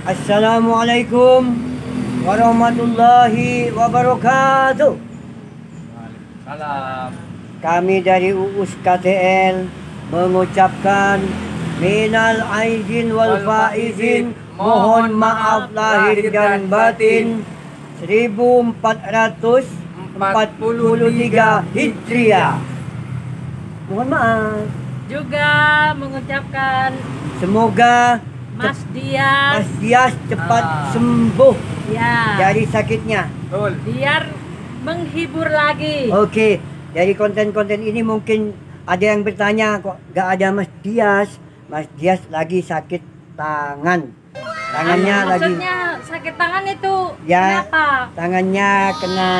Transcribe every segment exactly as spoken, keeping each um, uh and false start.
Assalamualaikum warahmatullahi wabarakatuh. Waalaikumsalam. Kami dari U U S K T L mengucapkan minal aidin wal faizin, mohon maaf lahir dan batin, seribu empat ratus empat puluh tiga Hijriah. Mohon maaf. Juga mengucapkan semoga Mas Dias. Mas Dias cepat Ah. sembuh Ya. dari sakitnya. Betul. Biar menghibur lagi. Oke, dari konten-konten ini mungkin ada yang bertanya, "Kok nggak ada Mas Dias?" Mas Dias lagi sakit tangan. Tangannya lagi Maksudnya sakit tangan itu Ya, kenapa? tangannya kena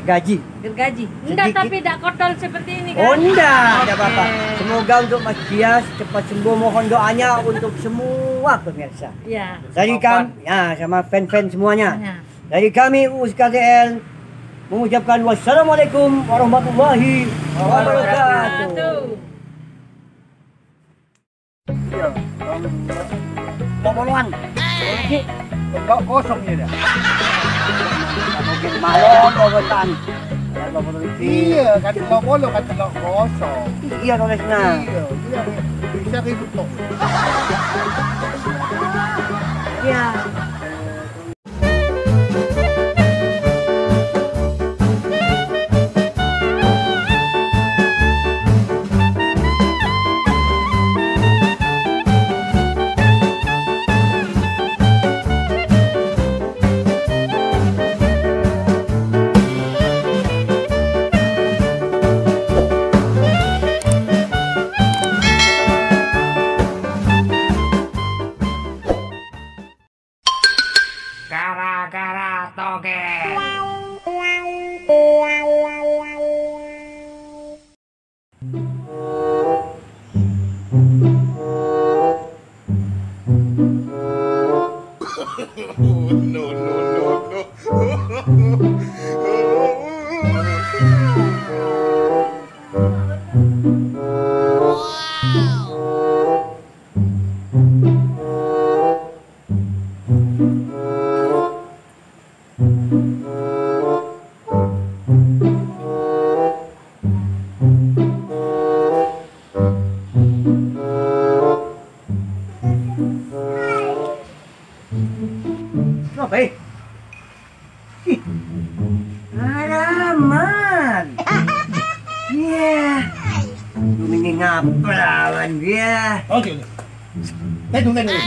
gaji. Gergaji. Enggak, Sedikit. tapi tidak kotor seperti ini kan? Oh, enggak, enggak Oke. apa-apa. Semoga untuk Mas Dias cepat sembuh. Mohon doanya untuk semua pemirsa. Ya. Dari Sobat. kami, ya, sama fan-fan semuanya. Ya. Dari kami U U S K T L mengucapkan wassalamualaikum warahmatullahi wabarakatuh. Wabarakatuh. Iya, Bang. Lima puluhan. Iki kok kosong ya, dah? Mungkin malam, Bang, kan? Lima puluh iki. Iya, kan lima puluh kan telok kosong. Iya, tulisnya. Iya, iya. Bisa ribut kok. Iya. Gara-gara togel. No, no, no, no. Apa, eh? Ih, alamat. Iya. Ini ngapa lawan dia? Oke, oke. Tunggu, tunggu.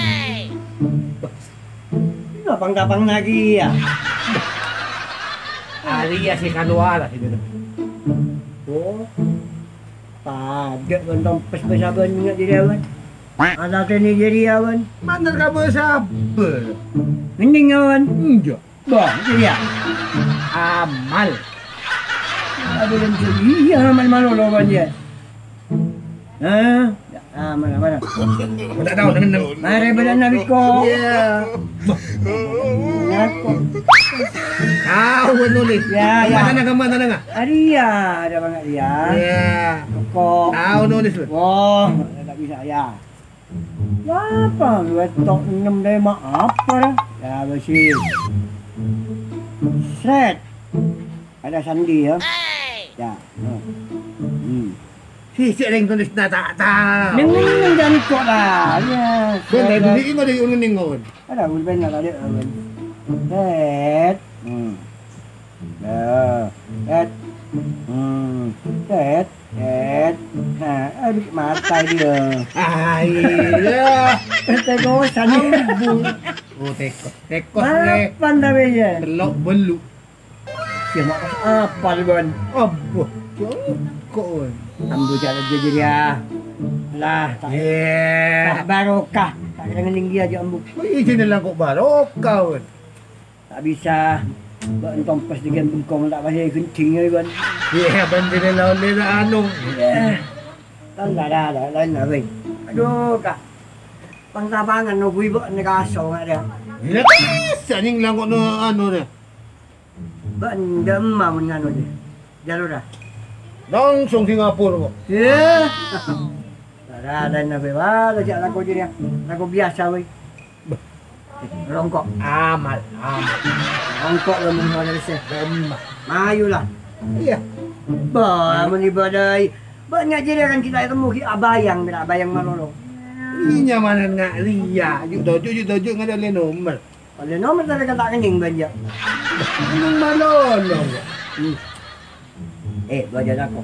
Ngapa ngapa lagi ya? Ari ya si Kanuara itu. Oh. Pada nonton pes-pes abang ingat diri awan. Anak ini jadi awan. Mana kamu sabar? Mending awan. Enggak. Bah, iya. Amal. Aduh, dan iya, amal malu lawan dia. Hah? Ya, amal, amal. Enggak tahu, teman-teman. Mari, benar Nabi kok. Iya. Ngaku. Tahu nulis. Ya, ya. Mana, mana, mana? Aria, ada banget ya. Iya. Kok. Tahu nulis lu. Wah, enggak bisa ya. Apa? Dua tok enam dari apa? Ya, besi. Set. Ada sandi ya. Ya. Hmm. Sisi ring tulis na tak tahu. Ning, ning, ning, jangan kok lah. Ya. Gue dari dulu ini dari ulun ning kawan. Ada ulun pengen ada kawan. Set. Hmm. Nah, set. Hmm. Set. Set. Nah, aduh, mata dia. Ah, iya. Tekosan. Ambu. Oh, tekos. Tekos nih. Mapan tapi ya. Telok belu. Ya, makan apa, Bon? Abuh, kok, Bon? Ambu jalan jujur ya. Lah, tak, Iya. tak barokah. Tak kira ngening dia aja, Ambu. Oh, iya, sini lah kok barokah, Bon. Tak bisa. Bak entompes dengan bengkong tak pasti kencing ya, Bon. Iya, Bon, sini lah, oleh tak anu. Iya. Kan tak ada, ada lain lah, weh. Aduh, Kak. Pang tapangan, no, gue, Bon, ini kasong ada. Iya, kan, sini lah kok, no, anu, deh. Bâ'na dâ'emma mon nganu jâ, jalurra? Langsung Singapura, kok. Yè. Ora, laènna bhâi, wah, jâ' lako jârèya. Lako biyasa, bhâi. Bâh. Rongko'. Amal, amal. Rongko' lo mun hore se. Lemah. Mayu lah. Iya. Bah, mun ibadai. Banyak jadi kan kita ketemu ki abayang, mira abayang malolo. Iya, mana nggak liya. Juk dojuk, juk dojuk nggak ada le nomor. Ada nomor tapi kan tak kening banja. Ini malolo. Hmm. Eh, belajar aku.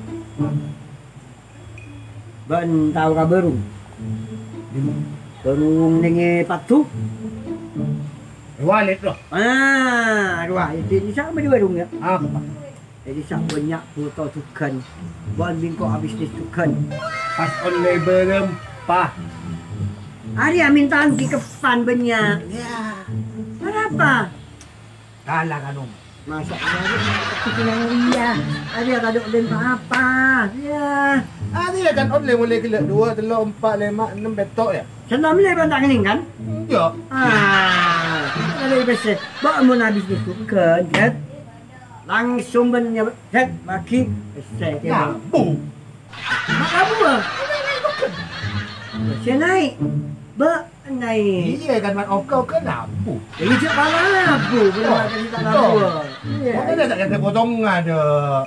Bân tao ka bârung? Bârung nèngè paddhu? Walid, loh. Ah, aduh, ah, di, di sana di bârung, ya? Apa? Jadi, sa' bânnya' bhuto jhughân. Bân bi' engko' abisnis jhughân. Pas ollè bârâmpa? Arèya mintaan ghi' keppan bânnya'. Ya. Arapa? Kalah kanu. Masya Allah, itu nang dia. Ada kado dan apa? Ya. Ada ya kan ollè mulai gila dua, tello, empat, lima, enam, betok ya? Senam lè bân ta' ngènèng kan? Enggak. Ah, ada pèssè. Bâ' mon abis itu kan, kan? Langsung bân nyabâ', kan? Pagi, pèssè, kan? Nyambung. Mak kamu, ah? Pèssè naik. Bâ', Nai. Iya kan, man, oke, oke, labu. Jadi cek pala labu, bener Oh, kan kita betul. Labu. Iya. Makanya tak ada potongan, Dok.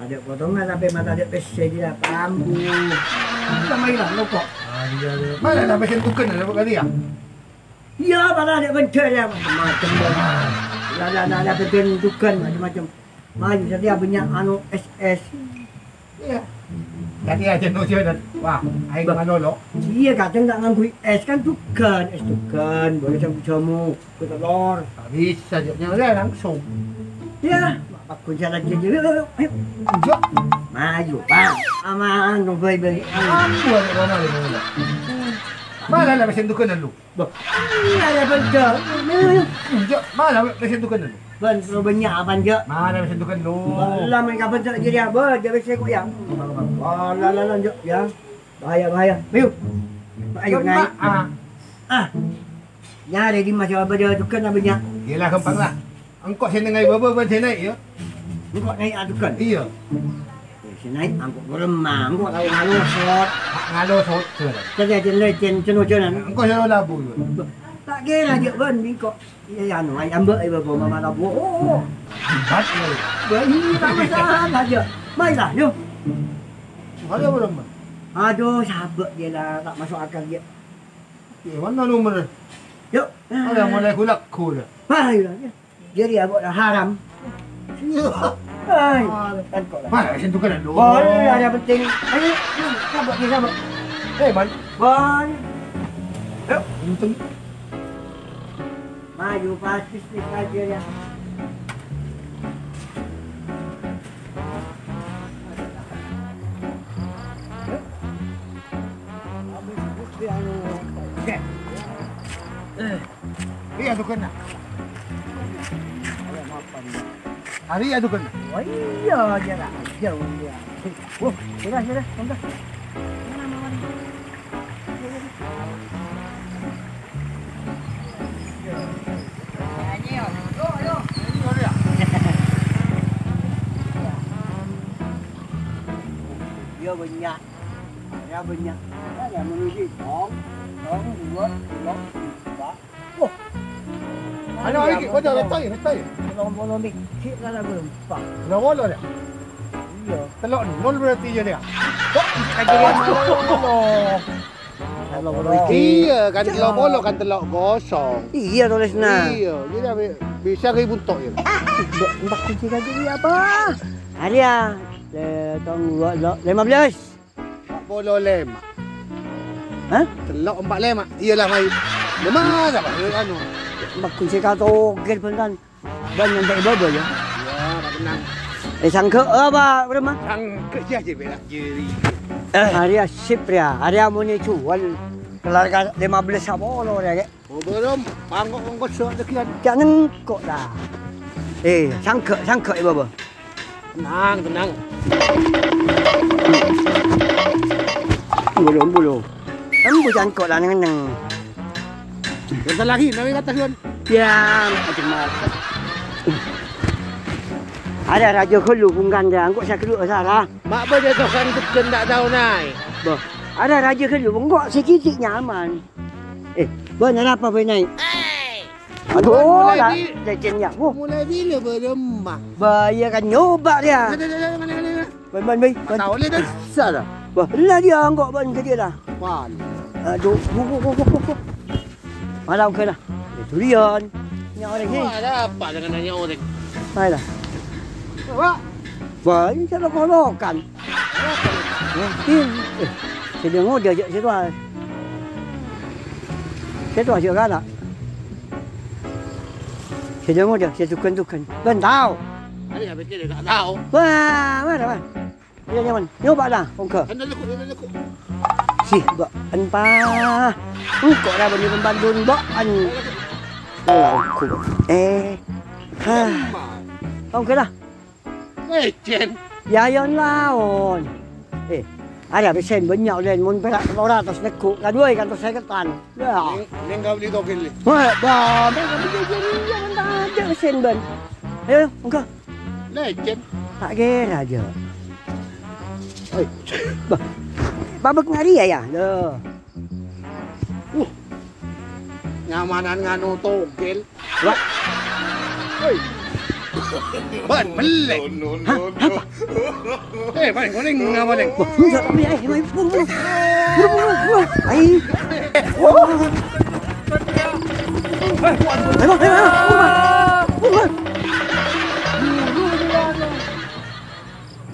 Ada potongan sampai mata ada pèssè dia, labu. Kita main lah, rokok. Ah, iya, iya. Mana ada pèssè tuken, ada kali ya? Iya, pala ada bener ya, macam-macam. Ah. Ada, ada, ada bener tuken, macam-macam. Mayu, jadi bânnya' anu, es-es. Iya. Jadi aja nuju dan, wah, aing Bah. Manolo. Iya, kadhâng ta' ngangghuy es kan tuken, es tuken, boleh jamu-jamu, kue telur. Tak bisa, jawabnya udah langsung. Iya, bapak kunci lagi aja. Ayo, ayo, ayo. Enggak. Mayu, Bang. Aman, no, baik, baik. Aku ada rumah di mana? Mana ada mesin tuken lu? Bâh, iyâ, bân, Jâ'. Jâ', mana pèssè tuken lu? Bân, lu bânnya' apa, Jâ'? Mana pèssè tuken lu? Lah, main kapan, Jâ'? Jadi apa? Jâ', pèssè kok, ya? Oh, lah, lah, lah, Jâ', ya. Bahaya, bahaya. Ayo. Ayo, Jâ', naik. Ah. Ah. Nyari di masa apa dia tuken apa, Jâ'? Yelah, gampang lah. Engko' sè nèngaè bâbâ bân sè naè', yâ. Engko' naè' atukan. Iyâ. Eh, sè naè' engko' bârâmma, engko' tao ngalosot. Ngalosot, Jâ'. Kèya cèn-, cèn-, cèn-, cèn-, Engko' sè labu, yâ. Ta' kèra, Jâ', bân bi' engko'. Iyâ, iyâ, anu, aè ambek, aè bâbâ mama labu. Oh, oh. Empat, yâ. Bân, ta' masalah, Jâ'. Maèn lah, yuk. Ada bârâmma? Aduh, sabâ' dia lah, ta' maso' akal dia. Yâ, mana nomor? Yuk. Ada mulai kulak-kulak. Ayo lah, yuk. Jadi apa dah haram? Iya. Hai, kan kok lah. Mana sentuh kan lu? Boleh, ada penting. Ayo, sabar, sabar. Eh, man. Bon. Yuk, untung. Maju pas bisnis aja ya. Habis, habis dia anu. Oke. Eh. Iya, tuh kena. Hari ya, tuh kena. Oh iya, dia lah. Jauh dia. Oh, sudah, sudah, sudah. Iya, banyak. Ya, banyak. Ya, ya, menuju tong, tong, dua, tong, empat. Wah. Ano, ay, wala, retay, retay. Tolong, tolong, Dik. Sik na lang, pa. Wala, wala, ya? Iya. Telok nol berarti ya, dia. Kok, kagak dia. Wala, wala. Iya, kan telok polo, kan telok kosong. Iya, tulisnya. Iya, jadi bi-, bisa kayak buntok ya. Mbak, mbak kunci lagi ini apa? Ada ya? Le-, tong dua, lo-, lima belas. Empat puluh lima. Hah? Telok empat lima. Iyalah, mai. Lima apa? Anu. Bagus sih, kau togel, Bang, kan? Bang, nyantai baba, ya? Iya, Pak, tenang. Eh, sangke apa, Bro, Mang? Sangke sih, aja belak diri. Eh, hari sip, ya. Hari amune jual. Kelar ka lima belas apa, lo, ya, Kek? Oh, belum. Pangkok ongkos sok legian. Jangan kok, dah. Eh, sangke, sangke, ya, baba. Tenang, tenang. Bulu, bulu. Embu cangkok lah neng-neng. Bentar lagi, nawi kata Gun. Ya, macam apa? Ada raja kelu bungkan dia, engkau saya kelu salah. Mak bade tukang tukang tak tahu naik. Bah, ada raja kelu, engkau sedikit nyaman. Eh, benar apa, Boy, naik? Aduh, mulai lah, bi-, lecen ya. Wuh. Mulai bilâ bâdâ emma? Bâ, iyâ kan nyoba dia. Ada, ada, ada, mana, mana, mana? Bân, bân, bân, bân. Tao lè, dah. Salah. Wah, lah dia angkot bân ke dia lah. Pan. Aduh, wuh, wuh. Malam ke lah. Eh, durian. Nyawa orang ni. Ada apa dengan nanya orang? Hai lah. Pak. Wah, ini cara kolokan. Mungkin, eh, sè dâ' ngodâ jâ' sè towa. Sè towa jâ' ghâlâ'. Sè dâ' ngodâ, sè tuken-tuken. Bân tao. Ada yang pikir dia tak tahu. Wah, mana, wah. Iya, nyaman. Nyoba lah, ongka. Anda lekuk, anda lekuk. Sih, bâ'en pa. Engko' ra bânnè pembantu bâ'en. Ongka. Eh. Hah. Ongka lah. Lecen. Ya, yon laon. Eh, arèya pèssèna bânnya' ollèna mon pèra' tello ratos neggu', kaduwâ kantos sèketan. Ya. Neng, neng kau beli togel ni. Wah, bah, neng kau beli togel ni, jangan tanya pèssèna bân. Ayo, ongka. Lecen. Tak kira aja. Oi. Bah. Babek ngari ya, ya. Loh. Uh. Nyamanan nganu togel. Wah. Hei. Bân mellè. Hah? Apa? Eh, paling, paling, nggak paling. Wah, enggak, tapi, eh, buru, buru. Buru, buru, buru. Ai. Ayo, ayo, ayo, buru, buru. Buru, buru.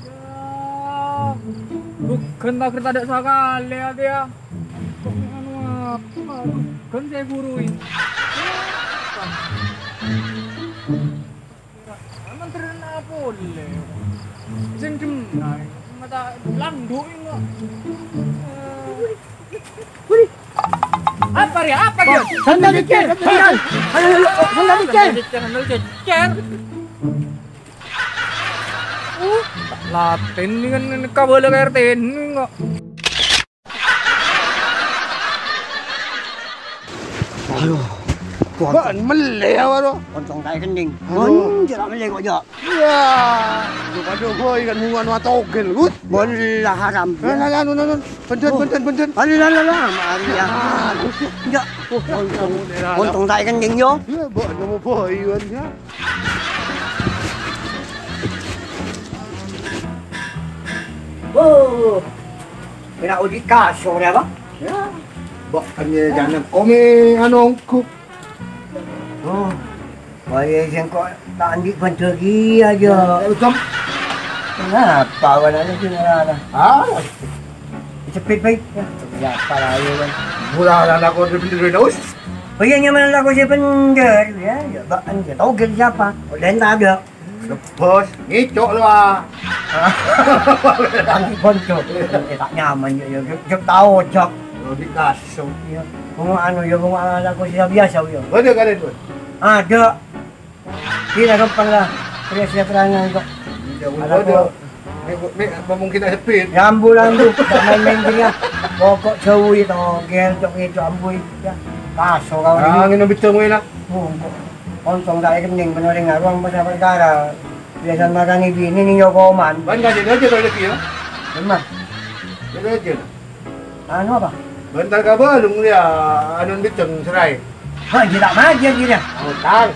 Yâ, bhughân tagher tadâ' sakalè atèya. Kok anu apa? Bhughân sè buru ini. Apa? Menteri apa polè? Sing demna, mata landhu' ini kok. Eh. Apa dia? Apa dia? Santai dikit, santai dikit. Ayo, ayo, ayo, santai dikit. Santai dikit, santai dikit. Uh, tak latèn ini kan, ini kabala ka R T ini kok. Aduh. Bân mellè ya, waduh. Kontong taè kenning. Aduh. Bân, jârâ mellè kok, jâ'. Iya. Aduh, aduh, boy, kan bunga nuwa togel, Gus. Bân lah haram. Nah, nah, nah, nah, nah. Bhunten, bhunten, bhunten. Aduh, lah, lah, lah, mari ya. Aduh. Jâ'. Oh, kontong, kontong taè kenning, yo. Iya, bân, nemu boy, kan, ya. Oh, kèra odi' kasor ya, Bang? Ya. Bâ'en jâ' nèko mè' anu ongghu. Oh, wâyâ sèngko' ta' andi' bhândhâri aja. Eh, Tom. Kenapa wâlana sih ngarana? Ah. Cepet baik. Ya, apa lagi, Bang? Mula anak kau bener-bener, Us. Oh iya, nyaman aku sih bener. Ya, ya, bâ'en ya. Tahu gel siapa? Udah tak ada. Bos, ngicok lu, ah. Ganti bonco. Eh, tak nyaman, ya, ya. Jek, jek tahu, jek. Lo di kasur. Iya. Bunga anu, ya, bunga lagu sih biasa, ya. Ada kali, Bos? Ada. Tidak gampang lah. Pria sejahtera kok. Ada, ada. Ada. Ini, ini, apa mungkin ada speed? Ya, ambu, ambu. Tak main-main dia. Pokok jauh itu, gel, cok, ngicok, ambu, ya. Kaso, kawan. Ah, ini bintang, weh, lah. Oh, kok. Ontong ta' èkenning bân orèng aruwang pas perkara. Biasana makani binè neng yokoman. Bân kajâ aja to lagi ya. Emma. Kajâ aja. Anu apa? Bân ta' kabâlung ya, anu bintang serai. Hah, jâ' ta' majâr jâ' ya. Utang.